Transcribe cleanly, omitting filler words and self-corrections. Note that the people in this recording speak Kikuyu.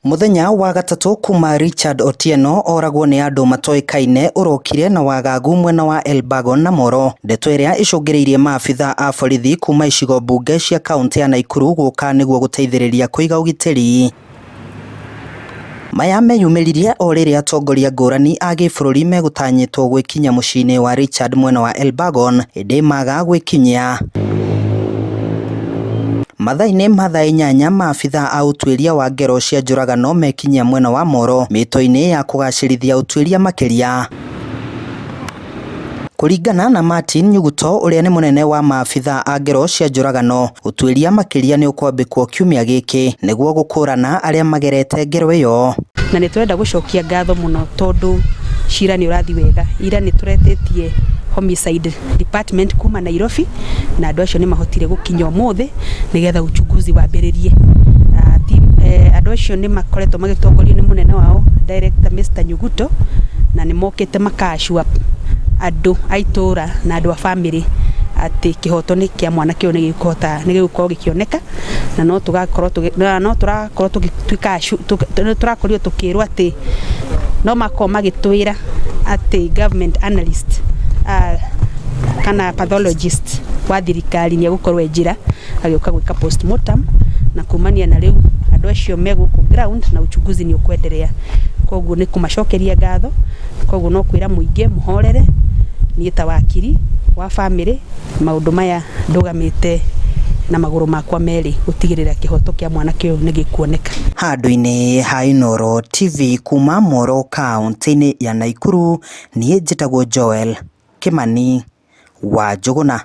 Mũthenya wa gatatũ kuma Richard Otieno oragwo nĩ andũ matoĩkaine ũrokire na wagagu mwena wa Elburgon na Moro, ndeto ĩrĩa ĩcũngĩrĩirie maabitha a borithi kuma icigo mbunge cia kaunti ya Nakuru gũka nĩguo gũteithĩrĩria kũiga ũgitĩri. Maya meyumĩririe o rĩrĩa atongoria ngũrani a gĩbũrũri megũtanyĩtwo gwĩkinyia mũciĩ-inĩ wa Richard mwena wa Elburgon ĩndĩ maga gwĩkinyia. Mathaa-inĩ ma thaa 8 maabitha a ũtuĩria wa ngero cia njũragano mekinyia mwena wa Moro mĩto-inĩ ya kũgacĩrithia ũtuĩria makĩria. Kũringana na Martin Nyuguto ũrĩa nĩ mũnene wa maabitha a ngero cia njũragano, ũtuĩria makĩria nĩ ũkwambĩkwo kiumia gĩkĩ nĩguo gũkũrana arĩa magerete ngero ĩyo. Na nĩ tũrenda gũcokia ngatho mũno tondũ cira nĩ ũrathiĩ wega. Ira nĩ tũretĩtie homicide department kuma Nairobi na andũ acio nĩ mahotire gũkinya ũmũthĩ nĩgetha uchunguzi wambĩrĩrie. Andũ acio nĩ makoretwo magĩtongorio nĩ mũnene wao Director Mr. Nyuguto na nĩ mokĩte maka assure andũ a itũra na andũ a family atĩ kĩhoto nĩ kĩa mwanake ũyũ nĩ gĩkũhota nĩ gĩgũkorwo gĩkĩoneka na no tũgakorwo na no tũrakorwo tũgĩtuĩka nĩ tũrakorirwo tũkĩrwo atĩ no makorwo magĩtwĩra atĩ government analyst kana pathologist wa thirikari nĩ egũkorwo e njĩra agĩũka gwĩka postmortem, na kumania na rĩu andũ acio me gũkũ ground na uchunguzi nĩ ũkwenderea. Koguo nĩ kũmacokeria ngatho, koguo no kwĩra mũingĩ mũhorere. Niĩ ta wakiri wa family, maũndũ maya ndũgamĩte na magũrũ makwa merĩ gũtigĩrĩra kĩhoto kĩa mwanake ũyũ nĩ gĩkuoneka. Handũ-inĩ ha Inooro TV kuma Moro kaunti-inĩ ya Nakuru, niĩ njĩtagwo Joel Kimani wa Njũgũna.